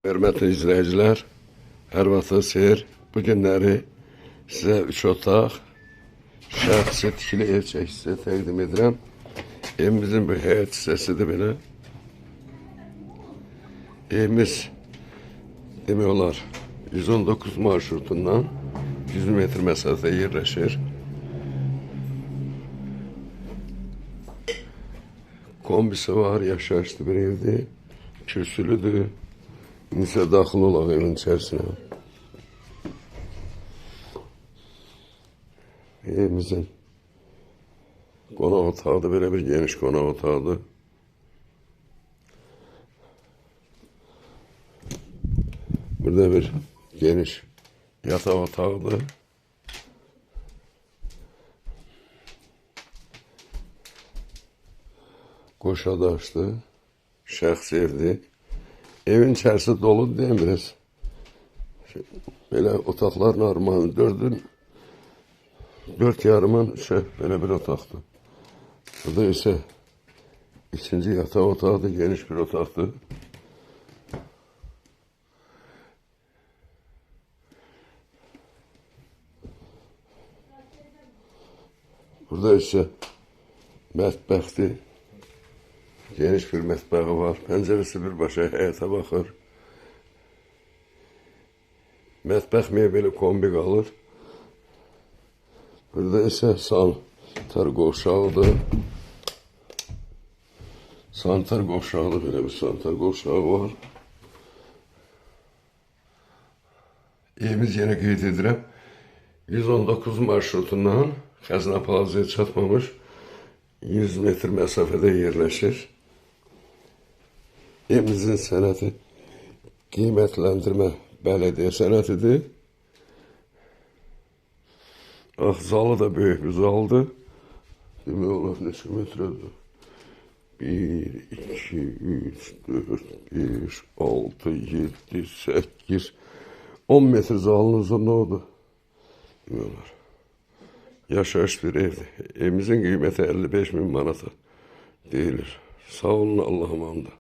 Hörmətli izləyicilər, hər vaxtınız xeyir. Bu günləri sizə 3 otaq, şəxsi tikili ev çəkisi təqdim edirəm. Evimizin bu həyət hissəsidir belə. Evimiz demək olar 119 marşrutundan 100 metr məsafədə yerləşir. Kombisi var, yaşayışlı bir evdir, kürsülüdür. İndi daxil olaq evin içərisinə. Evimizin qonaq otağıdır, belə bir geniş qonaq otağıdır. Burada bir geniş yataq otağıdır. Qoşa daşlı, şəxsi evdir. Evin içərisi dolu deyəm biraz. Belə otaqlar normal, dörd yarımın üçə belə bir otaqdır. Burada isə ikinci yataq otağıdır, geniş bir otaqdır. Burada isə mətbəxdir. Geniş bir mətbəxi var. Pəncərəsi birbaşa həyətə baxır. Mətbəx mebeli kombi qalır. Burada isə sanitar qovşağıdır. Sanitar qovşağıdır, belə bir sanitar qovşağı var. Evimiz yenə qeyd edirəm. 119 marşrutundan Xəzinə Plazaya çatmamış 100 metr məsafədə yerləşir. Evimizin sənədi qiymətləndirmə bələdiyyə sənədidir. Bax, zalı da böyük bir zaldır. Demək olar neçə metrədir? 1, 2, 3, 4, 5, 6, 7, 8, 10 metr zalın uzunluğudur. Demək olar. Yaşayış bir evdir. Evimizin qiyməti 55 min manata deyilir. Sağ olun, Allah'a emanet.